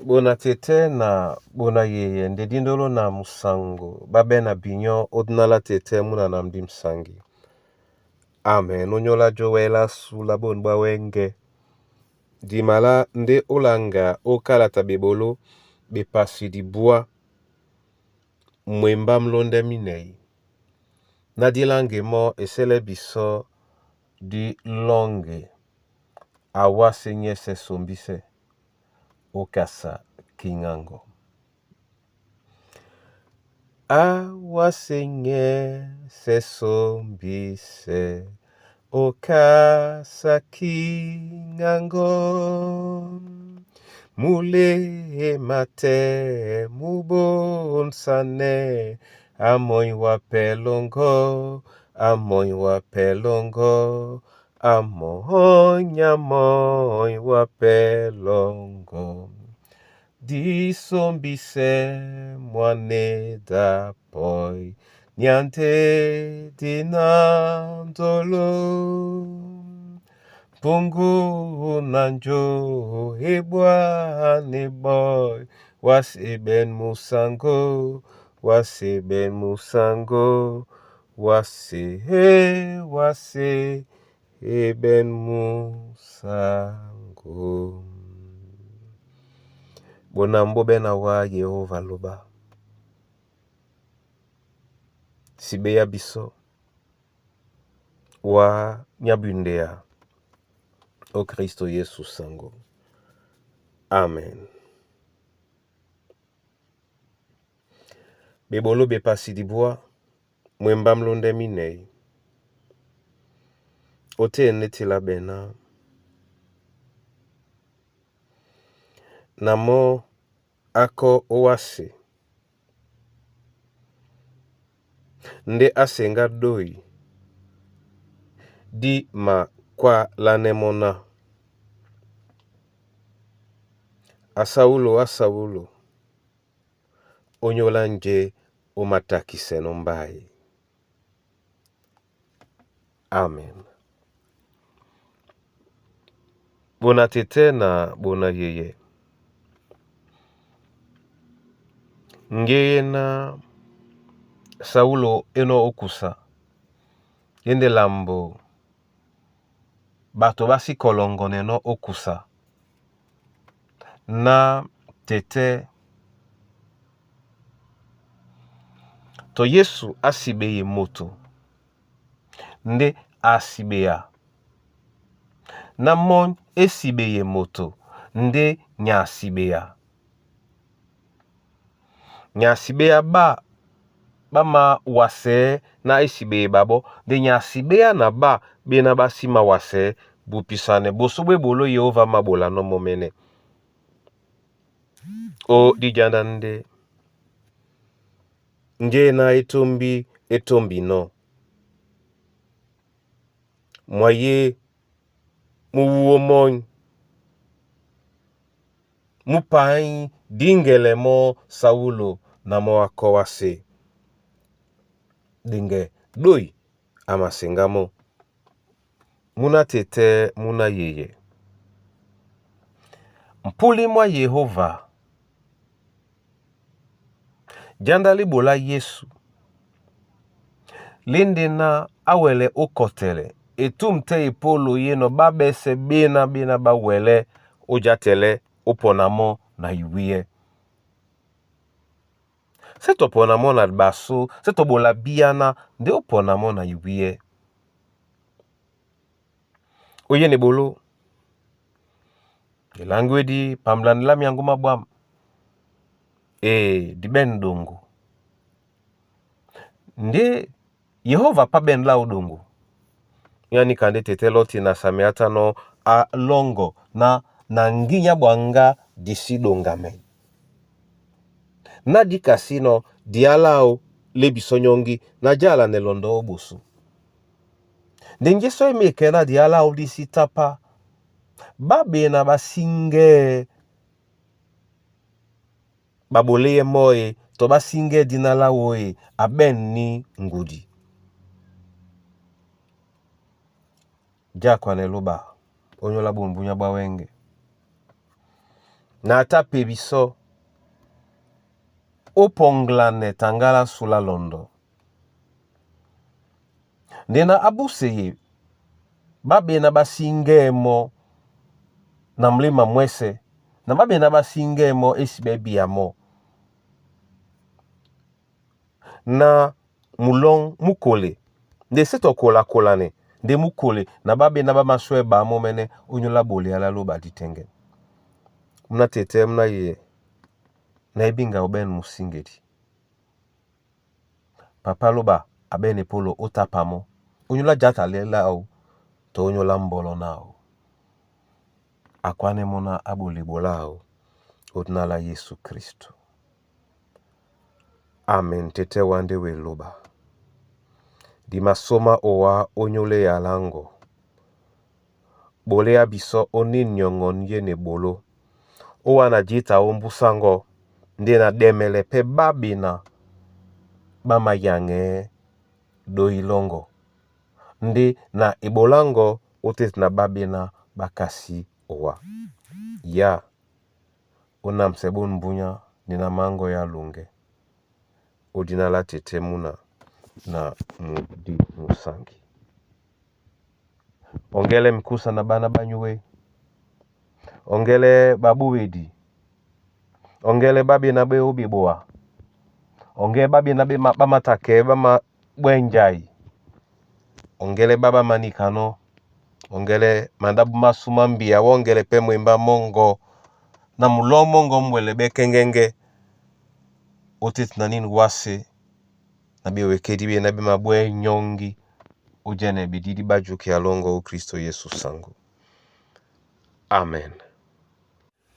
Bona tete na bona yeye nde dindolo na musango babena binyo odinala tete muna na mdi msangi. Amen. Onyola jowela sula bonu bwa wenge. Dimala nde olanga okalata bebolo bepasi dibwa mwemba mlonde minei. Na dilange mo esele biso di longe awa se nyese sombise okasa kingango. Awa se nyese sombise okasa kingango. Mulema te mubonsane amoi wa pelongo amoi wa pelongo amoi amoi wa pelongo. Disombise mwane da poi nyante dinandolo. Pungu nanjo ebwane boy waseben musango waseben musango wase wase eben musango. Bonambo bena wa Yehova loba. Sibeya biso wa nyabundea o Kristo Yesu sango. Amen. Bebolo bepasi dibwa mwemba mlonde minei. Ote netila bena. Namo ako owase. Nde asenga doi. Di ma kwa lanemona. Asaulo asaulo. Onyola nje omatakiseno mbai. Amen. Bona tete na bona yeye. Ngeye na Saulo eno okusa. Yende lambo bato basi kolongoneno okusa. Na tete to Yesu asibeye moto. Nde asibeya. Na mon esibeye moto. Nde nyasibeya. Nyasibeya ba bama wase na esibeye babo nde nyasibeya na ba bena basima wase bupisane boso bwe bolo Yehova mabola no momene. O dijanda nde nje na etombi etombi no. Mwaye muwuo mony mupai dingele mo Saulo na mo akowase. Dinge doi amasengamo. Muna tete muna yeye. Mpuli mwa Yehova. Janda libola Yesu. Linde na awele okotele. Etum te ipolo ye no babese bena bena bawele ojatele oponamo na iwie. Se toponamo na baso, se tobola biana nde oponamo na iwie. Oye ne bolo. Elangwedi pamlandela miango mabwam. E di ben dongo. Nde Yehova pa ben la odongo. Yani kande tete loti na sameata no a longo na na nginya bwanga disi dongame. Na di kasino dialao lebisonyongi na jala ne londo obusu. Ndenge so emeke na dialao disi tapa. Babe na basinge baboleye moye to basinge dina la woye aben ni ngudi. Jakwa ne loba onyola bumbunya bwa wenge. Na ata pe bisɔ ó pɔŋglanɛ tangala sula lɔndɔ. Nde na abuse ye ɓá ɓena ɓá síŋgɛ́ mɔ́ na mlema mwɛ́sɛ̄ na ɓá ɓena ɓá síŋgɛ́ mɔ́ é siɓɛ́ bia mɔ́. Na mulɔŋ mú kole nde sé tɔ kola-kolanɛ nde mú kole na ɓá ɓena ɓá maswɛ́ ɓá mɔ́mɛ́nɛ́ ónyólá ɓolea lá lóba dítɛ́ŋgɛn. Mú na tetɛ́ mú na yeyɛ na ebíŋga obɛ́nɛ musíŋgedi. Papa lóba a ɓɛ́nɛ polo ó tápa mɔ́, ónyólá jǎta lɛ́ láō tɔ ónyólá mbɔlɔ náō. A kwánɛ́ mɔ́ ná á ɓole ɓoláō ó dina lá Yésu Kristo. Amen Tɛ́tɛ́ wá ndé we lóɓa. Di masómá owá ónyólá eyaláŋgɔ. Ɓolé á bisɔ́ ó ní nyɔŋɔ ní na eɓoló. Ó wá na jǐta ó mbúsá ŋgɔ́ ndé na ɗɛmɛlɛ pɛ́ ɓá ɓena ɓá mayaŋɛɛ́ dóhi lɔ́ŋgɔ. Ndé na eɓoláŋgɔ ótétina ɓá ɓena ɓá kasí owá. Yá! Ó námsɛ bôn mbúnyá nde na maŋgɔ́ á loŋgɛ́. Ó dina lá tetɛ́ múna na mudi musaŋgi. Ɔŋgɛ́lɛ́ mikusa na ɓána ɓá nyúe. Ɔŋgɛ́lɛ́ ɓaɓúedi. Ɔŋgɛ́lɛ́ ɓá ɓena ɓé ó ɓeɓoa. Ɔŋgɛ́ ɓá ɓena ɓá matakɛɛ́ ɓá maɓwɛ́ njai. Ɔŋgɛ́lɛ́ ɓá ɓá manikanɔ́. Ɔŋgɛ́lɛ́ mandáɓo másū má mbia wɔ́ŋgɛlɛ pɛ́ mwembá mɔ́ŋgɔ. Na mulɔ́ mɔ́ŋgɔ múɓwɛlɛ ɓɛ́ kɛ́ŋgɛ́ŋgɛ́. Ó tétina nín wásē na ɓewekedi ɓena ɓé maɓwɛ́ nyɔ́ŋgi ó jɛ́nɛ ɓedídí ɓá jukia lɔ́ŋgɔ́ ó Kristo Yesu saŋgó. Amen.